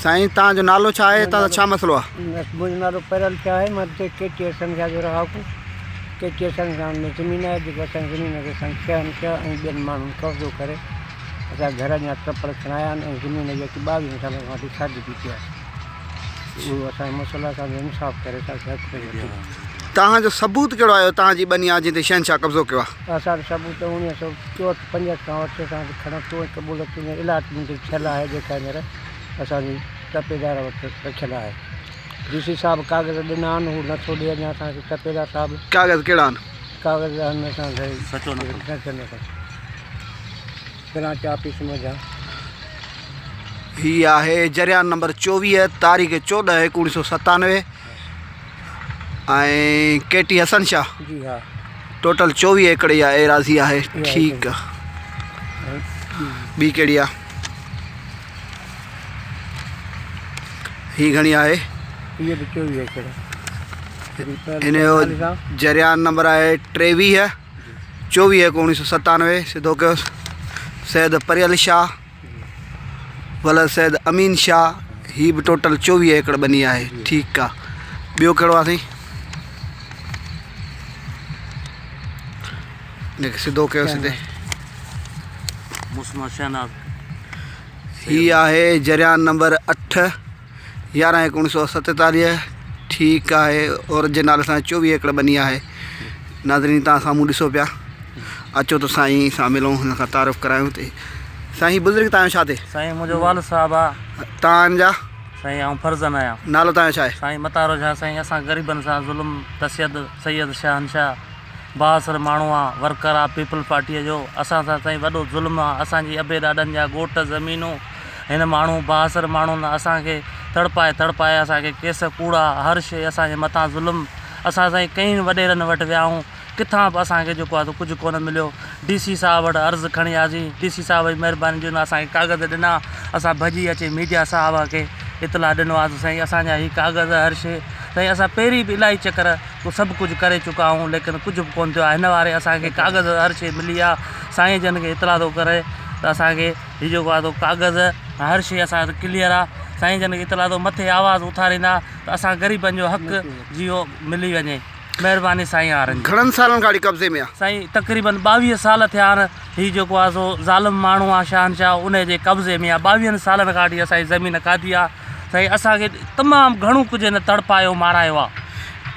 سائين توهان جو نالو ڇا آهي توهان سان ڇا مسئلو آهي؟ منهنجو نالو پيرل شاهه آهي مان ڪي ٽي ايس سنگهه جو رهاڪو ڪي ٽي ايس سنگهه ۾ زمين آهي جيڪو اسان جي زمين تي سائين شهنشاهه ۽ ٻين ماڻهن قبضو ڪري اسان جا گهر اڃا ٽپڙ کڻايا آهن ۽ زمين جيڪي ٻاويهن سالن کان وٺي کاڌي پيتي آهي اهو اسان جو مسئلو آهي اسان جو انصاف ڪري اسان کي حق پنهنجو ڏئي. توهان جو ثبوت ڪهڙو آهي توهان جي ٻني آهي جنهن تي شهنشاهه قبضو ڪيو آهي؟ اسان وٽ ثبوت 1964 65 کان وٺي اسان وٽ کڻتو ۽ قبولتون ۽ الاٽمينٽ ٿيل آهي جيڪا هينئر اسان جي تپيدار وٽ رکيل آهي. ڊي سي صاحب ڪاغذ ڏنا آهن هو نٿو ڏي اڃا اسان کي تپيدار صاحب. ڪاغذ ڪهڙا آهن؟ ڪاغذ آهن اسان کي برانچ آفيس منجهان. هي آهي جريان نمبر 24 تاريخ 14 هڪ 1997 ۽ ڪي ٽي حسن شاهه جي ها ٽوٽل 24 ايڪڙ اها ايراضي آهي ٺيڪ آ ٻي ڪهڙي آ هي گهڻي آهي هي به 24 ايڪڙ هن جو جريان نمبر آهي 23 24 هڪ 1997 سڌو ڪيوس سيد پريل شاهه ولد سيد امين شاهه هي به ٽوٽل 24 ايڪڙ ٻني آهي ٺيڪ آ ٻيو ڪهڙو آ سائين هن کي سڌو ڪيوس هتي هي آهي جريان نمبر 8 11 هڪ 1947 ٺيڪ آهي عورت جي نالي سان 24 ايڪڙ ٻني آهي ناظرين تان سامهون ڏسو پيا اچو ته سائين سان ملون هن کان تعارف ڪرايون ته سائين هي بزرگ تان ڇا ٿي سائين منهنجو والد صاحب آ تان جا سائين آئون فرزند آهيان نالو تان ڇا آهي سائين متارو شاهه سائين اسان غريبن سان ظلم تشدد سيد شهنشاهه بااثر ماڻهو آ ورڪر آ پيپلز پارٽيء جو اسان سان سائين وڏو ظلم آ اسان جي ابي ڏاڏن جا ڳوٺ زمينون هن ماڻهو بااثر ماڻهن اسان کي تڙپائي تڙپائي اسان کي ڪيس ڪوڙا هر شي اسان جي مٿان ظلم اسان سائين ڪئين وڏيرن وٽ ويا آهيون ڪٿان به اسان کي جيڪو آ سو ڪجهه ڪونه مليو ڊي سي صاحب وٽ عرض کڻي آياسين ڊي سي صاحب جي مهرباني جو هن اسان کي ڪاغذ ڏنا اسان ڀڄي اچي ميڊيا صاحب کي اطلاع ڏنو آ ته سائين اسان جا هي ڪاغذ هر شي سائين اسان پهرين به الاهي چڪر سڀ ڪجهه ڪري چڪا آهيون ليڪن ڪجهه به ڪونه ٿيو آهي هن واري اسان کي ڪاغذ هر شي ملي آ سائين جن کي اطلاع ٿو ڪري ته اسان کي هي جيڪو آ سو ڪاغذ هر شي اسان وٽ ڪليئر آ سائين جن کي اطلاع ٿو مٿي آواز اٿاريندا ته اسان غريبن جو حق جيئو ملي وڃي مهرباني سائين آرن جي. گهڻن سالن کان وٺي قبضي ۾ آ. سائين تقريبن 22 سال ٿيا آهن هي جيڪو آ سو ظالم ماڻهو آ شهنشاهه انهي جي قبضي ۾ آ 22 سالن کان وٺي اسان جي زمين کاڌي آ سائين اسان کي تمام گهڻو ڪجهه هن تڙپايو مارايو آ.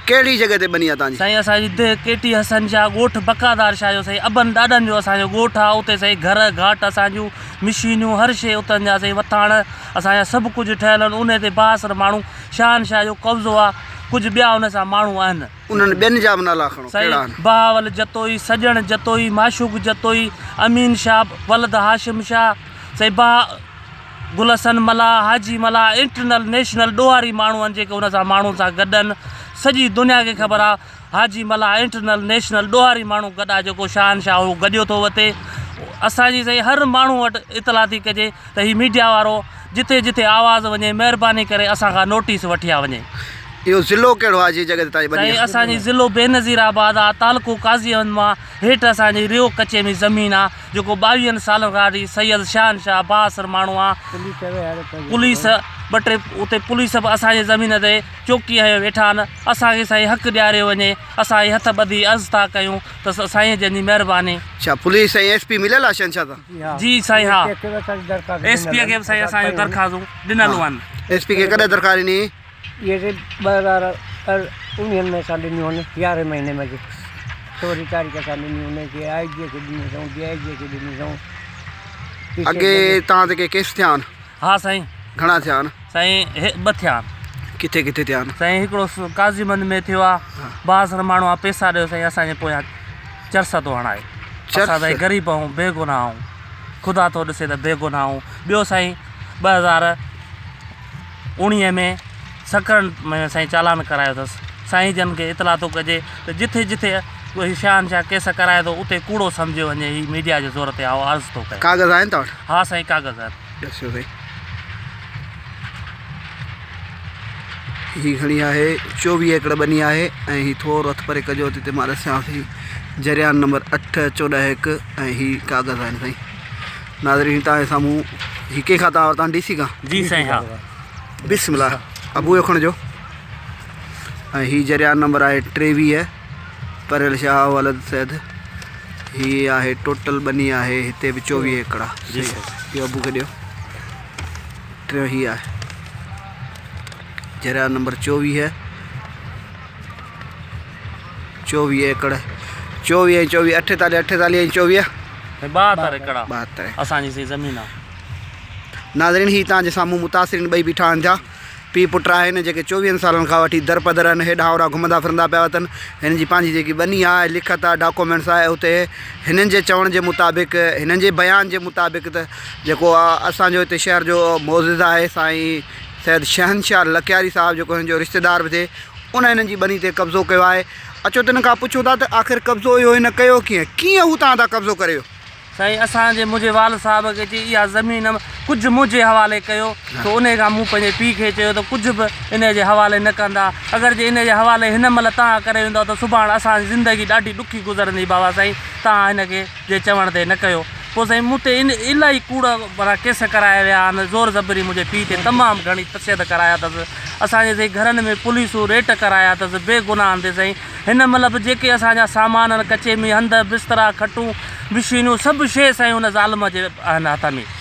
ڪهڙي جڳهه تي ٻني آ توهان جي؟ سائين اسان جي ديهه ڪيٽي حسن شاهه ڳوٺ بقادار شاهه جو سائين ابن ڏاڏن جو اسان جو ڳوٺ آ اتي سائين گهر گهاٽ اسان جون مشينيون هر شي اتن جا سائين وٿاڻ اسان جا سڀ ڪجهه ٺهيل آهن انهي تي بااثر ماڻهو شهنشاهه جو قبضو آ ڪجهه ٻيا ان سان ماڻهو آهن. انهن ٻين جا به نالا کڻو ڪهڙا آهن؟ سائين بهاول جتوئي، سڄڻ جتوئي، معشوق جتوئي، امين شاهه ولد هاشم شاهه، سائين بها گل حسن ملاح، حاجي ملاح، انٽرنل نيشنل ڏوهاري ماڻهو آهن جيڪي ان سان ماڻهن سان گڏ آهن سڄي دنيا کي خبر آهي حاجي ملاح انٽرنل نيشنل ڏوهاري ماڻهو گڏ آهي جيڪو شهنشاهه هو گڏيو ٿو وتي اسان جي سائين هر ماڻهو وٽ اطلاع ٿي ڪجي ته هي ميڊيا وارو جتي جتي آواز وڃي مهرباني ڪري اسان کان نوٽيس وٺيا وڃي. اهو ضلعو ڪهڙو آهي جنهن جڳهه تي توهان جي ٻني سائين آهي؟ اسان جي ضلعو بينظير آباد آ تعلقو قاضي احمد مان هيٺ اسان جي ريو ڪچي ۾ زمين آ جيڪو ٻاويهن سالن کان وٺي سيد شهنشاهه بااثر ماڻهو آ پوليس ٻه ٽي اتي پوليس به اسان جي زمين تي چوڪي هنيو ويٺا آهن اسان کي سائين حق ڏياريو وڃي اسان هي هٿ ٻڌي عرض ٿا ڪيون ته سائين جن جي مهرباني. ڇا پوليس ۽ ايس پي مليل آ شهنشاهه سان؟ جي سائين ها ايس پي کي به سائين اسان جون درخواستون ڏنل هئن. ايس پي کي ڪڏهن درخواست ڏني؟ اهي سي 2019 ۾ اسان ڏنيون هن يارهين مهيني ۾ سورهين تاريخ اسان ڏنيون ان کي آء جي کي ڏنيون اٿئون ڊي I جي کي ڏنيون اٿئون. اڳي توهان تي ڪي ڪيس ٿيا آهن؟ ها سائين. گهڻا ٿيا آهن؟ سائين ٻه ٿيا آهن. ڪٿي ڪٿي ٿيا آهن؟ سائين هڪڙو قاضي مند ۾ ٿيو آهي بااثر ماڻهو آهي پئسا ڏيو سائين اسان جي پويان چرس ٿو هڻائي اسان سائين غريب آهيون بيگناهه آهيون خدا ٿو ڏسي ته بيگناهه آهيون ٻيو سائين 2019 ۾ سڪرنڊ ۾ سائين چالان ڪرايو اٿس سائين جن کي اطلاع ٿو ڪجي ته جٿي جٿي هي شهنشاهه ڪيس ڪرائي ٿو اتي ڪوڙو سمجهيو وڃي هي ميڊيا جي زور تي آئون عرض ٿو ڪيان. ڪاغذ آهن توهان وٽ؟ ها سائين ڪاغذ آهن. ڏسيو سائين هي گهڻي آهي 24 ايڪڙ ٻني آهي ۽ هي ٿورو هٿ پري ڪجو ته هتي مان ڏسيان ٿي جريان نمبر 8 14 1 ۽ هي ڪاغذ آهن سائين ناظرين توهان جي سامهون هي ڪنهن کان توهان ورتا ڊي سي کان جي سائين ها. بسم الله ابو جو کڻجو ۽ هي جريان نمبر آهي 23 پريل شاهه ولد سيد هي آهي ٽوٽل ٻني آهي هتي به 24 ايڪڙ آهي جي سائين اهو ابو کي ڏيو ٽيون هي آهي جريان نمبر 24 24 ايڪڙ 24 ۽ 24 48 48 ۽ 24 72 ايڪڙ آهي 72 اسان جي سائين زمين آهي ناظرين هي توهان جي سامهون متاثرين ٻئي بيٺا آهن جا پيء پٽ آهن جيڪي چوويهن سالن کان وٺي درپدر آهن هيڏانهن هوڏانهن گهمندا ڦرندا پيا وتن هنن جي پنهنجي جيڪي ٻني آهي لکت آهي ڊاڪومينٽس آهي اتي هنن جي چوڻ جي مطابق هنن جي بيان جي مطابق ته جيڪو اسان جو هتي شهر جو معزز آهي سائين سيد شهنشاهه لڪياري صاحب جيڪو هنن جو رشتيدار به ٿئي ان هنن جي ٻني تي قبضو ڪيو آهي اچو تن کان پڇون ٿا ته آخر قبضو اهو هن ڪيو ڪيئن ڪيئن هو توهان تان قبضو ڪري ويو سائين اسان جي منهنجي والد صاحب کي چي اها زمين ڪجهه منهنجي حوالي ڪيو ته انهي کان مون پنهنجي پيء کي چيو ته ڪجهه به انهي جي حوالي نه ڪندا اگر جي انهي جي حوالي هن مهل توهان ڪري ويندؤ ته سڀاڻ اسان جي زندگي ڏاڍي ڏکي گذرندي بابا سائين توهان هن کي جي چوڻ تي نه ڪيو پوء سائين مون تي ان الائي ڪوڙ وارا ڪيس ڪرايا ويا آهن زور زبري منهنجي پيء تي تمام گهڻي تشدد ڪرايا اٿس اسان جي سائين گهرن ۾ پوليسون ريٽ ڪرايا اٿس بي گناهن تي سائين هن مهل به جيڪي اسان جا سامان آهن ڪچي ۾ هنڌ، بسترا، کٽون، مشينون سڀ شيء سائين ان ظالم جي آهن هٿ ۾.